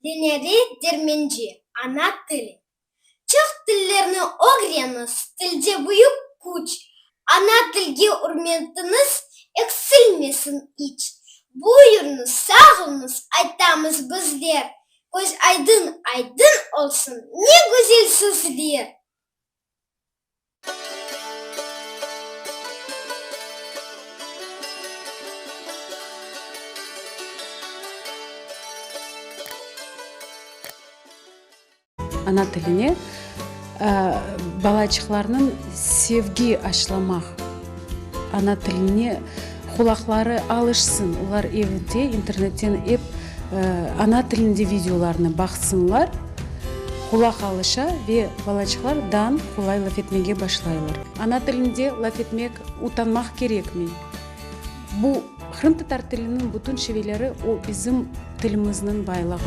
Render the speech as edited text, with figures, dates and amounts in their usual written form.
Lenere Dermenci, Ana tili. Çoq tillerni ögreniz, tilde büyük küç, Ana tilge ürmetiñiz eksilmesin iç. Buyurıñız, sağ oluñız, aytamız bizler, Köz aydın, aydın olsun, ne güzel sözler! Ana tiline balaçıqlarnıñ sevgi aşlamaq, ana tiline qulaqları alışsın, olar evde internetten ep ana tilinde videolarnı baqsınlar, qulaq alışa ve balaçıqlar dan qolay laf etmege başlaylar. Ana tilinde laf etmek utanmaq kerekmey. Bu qırımtatar tiliniñ bütün şiveleri o bizim tilimizniñ baylığı.